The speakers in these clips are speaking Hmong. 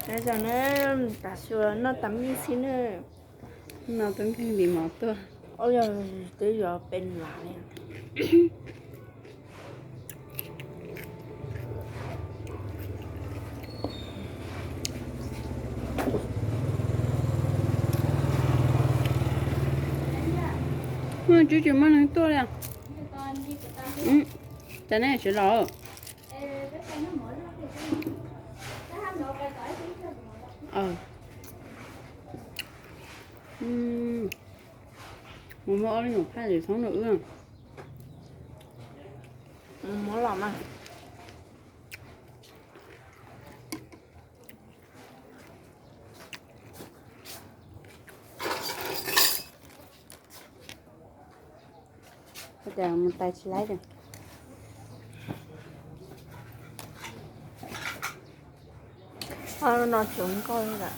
Nyob zoo na, tas su noj tas mij xwb na. No twb nkeeg li mov tuaj. Ua yog twb yuav pes las li. Muaj tsis, tsis muaj neeg tuaj li. Cas nej tsis los? Mus muab ob lub nyuam phaj zim thoob rau wb. Muab los mas. Ua cas mus tais tsis laib li. No tsuav nkauj li lawm.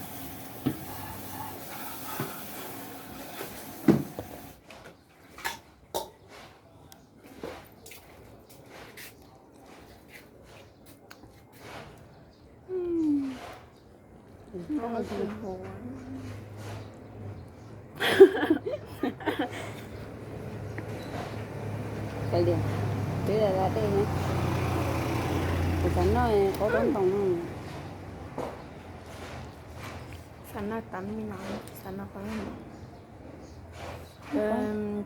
Peb la dej na. Kuv xav noj qaub roob ntoo no. Xav noj tas mij no, xav noj qaub roob ntoo.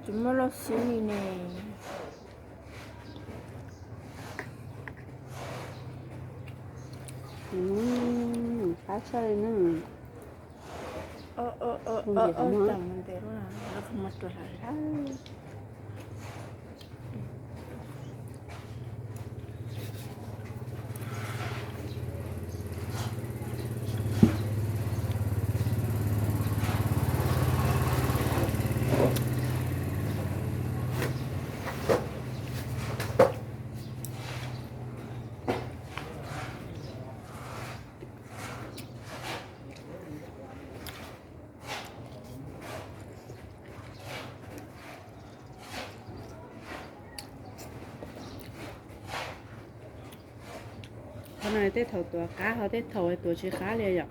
Tsis muaj loj xwb li ne. Qab tshaj li na. Tam mus ntev lawm, lawv qhov muag tuag lawm. Qhov no tej thaum tuav qab ho tej thaum tuav tsis qab li yom.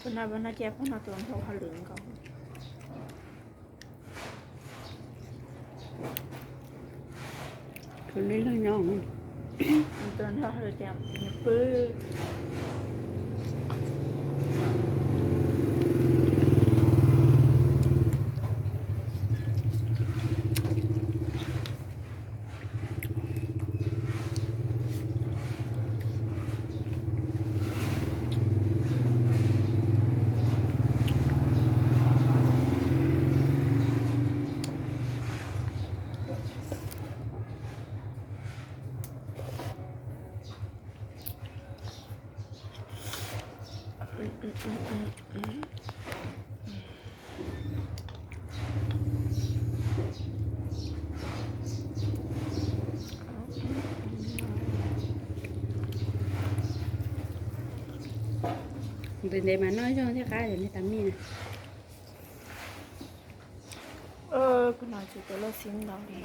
Tus no, tus no ces pog no tus nrau hauj lwm nkaus. Tus no nrau hauj lwm tias nws pw. Ntev ntev mas noj zoo thiaj qab, yog nej tas mij na. Kuv no tsis tau loj xib ntau li.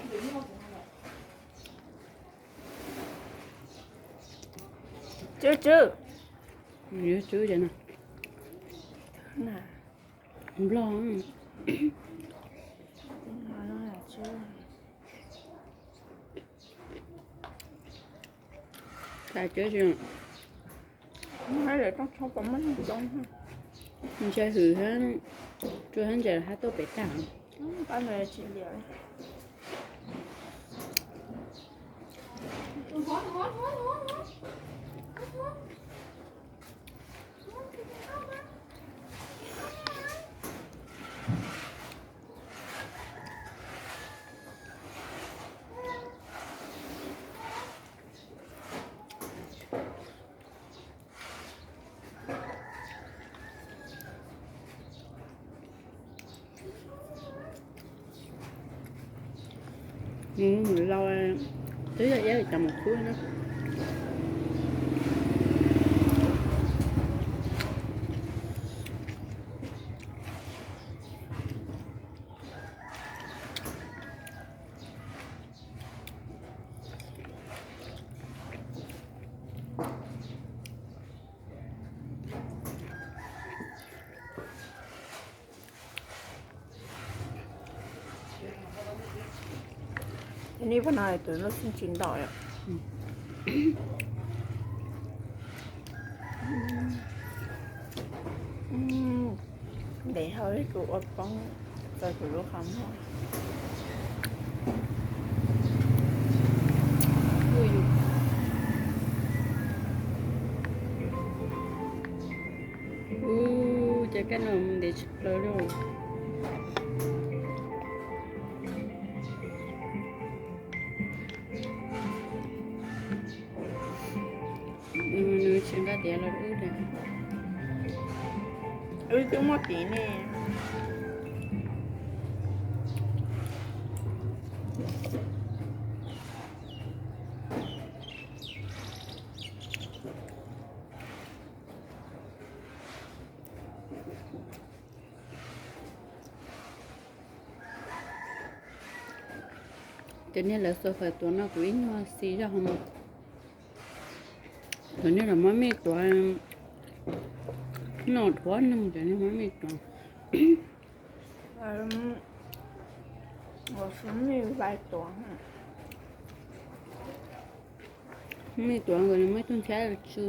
Tswb tswb. Yuav tswb ces no. Nplog. Tais cov zoo. Ntshai hwm thiab, tsuas hab ntses hab tuaj pem tag. Mus lau, twb yog iab cov mus khub na. Ib pliag no tus lub xim tsis ntau yom. Ntev dhau li kuv ua poob rau kuv lub qhov muag. Ub, ces kab no mus ntev tshaj plaws li. Nws tsis nqa tiav los wb, wb twb muaj tid ne. Cov niag lawv xua fawm tuav no kuv ib nyuag xis zog hov. Cov niag los muab mij tuav, noj dhuav neeg cov niag muab mij tuav. Mij tuav nkawd muab ib tug ntxhiab tsw.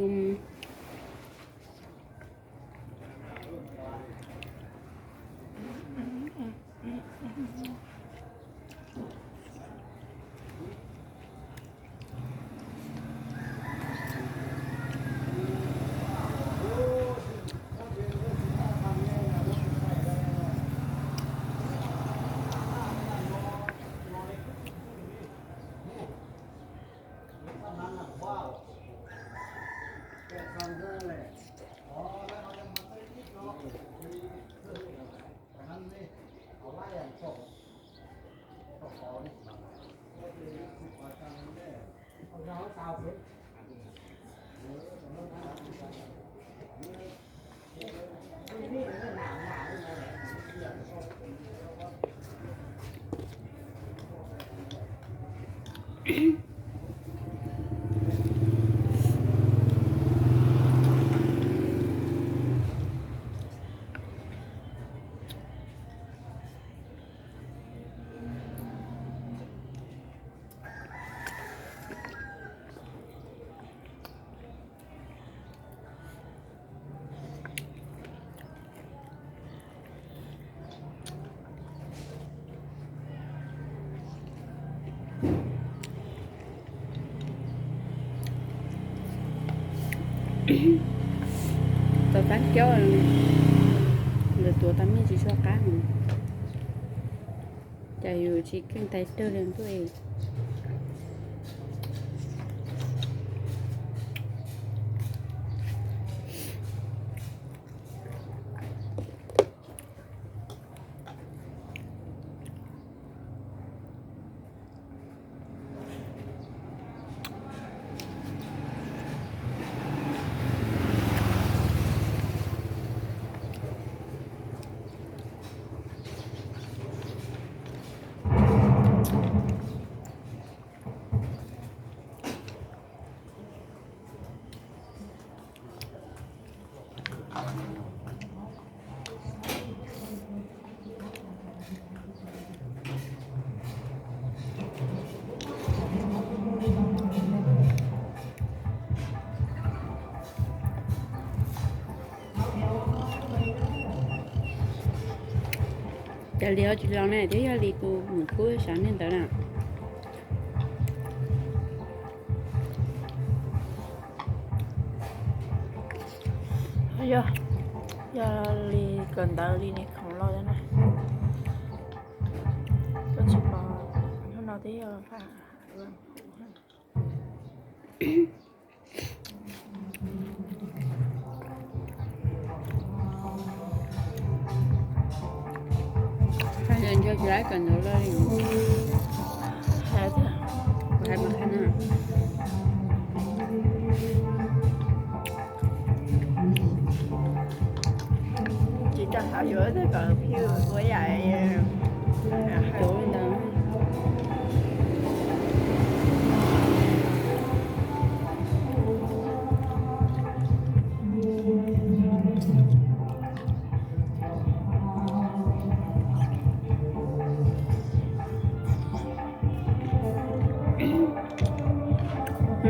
Tau tab kiab, lawv tuav tau mij tsis sua qab, cas yus tsis keej tais dawg li ntuj. Cas Lis ho tsis los ne, twb yog Lis tus mus khub sab niag ntawd na. Yog, yog Lis kawm ntawv li niag khoom los na. Koj tsis pom hnub no twb yog pha. Hais tias nco tsis laib kawm ntawv los li. Hais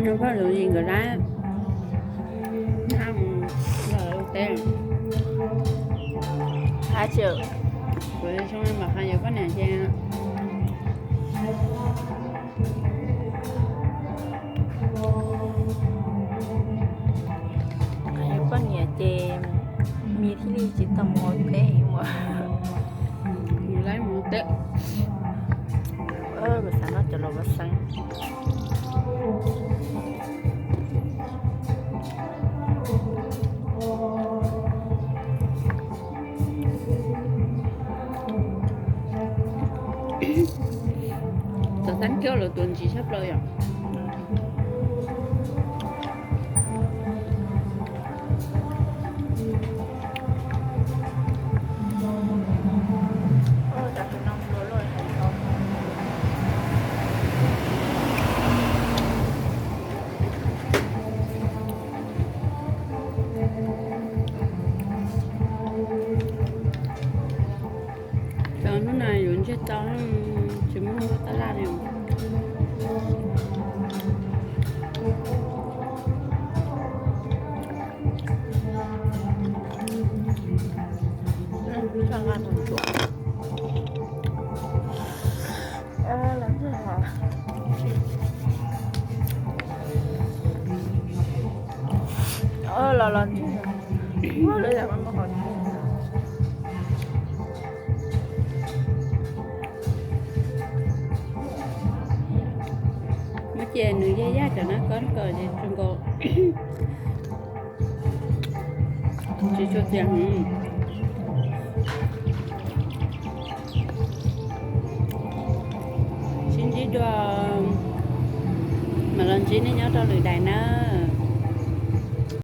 Noj phauj Lus Yis nkawd lab, hab mus lawm ua teb. Hab tsis, kuv zoo li mam qha yuav poj niam ces, qha yuav poj niam ces Mis thiaj li tsis tau mus ua teb mus. Mus laib mus ua teb. Kuv xav noj cov los ua xeeb. Cov xeeb kiab los tuav ntsim tshaj plaws yom. Cov hnub no yuav ntsiag to, tsis muaj tab laj li. Los los ntsis. Muab cia nws yaj yaj cov nab kob kom ces tsis nkaus, tsis tshua tias. Sib ntsib dua, mam los ntsib nej nyob rau lwm daim na.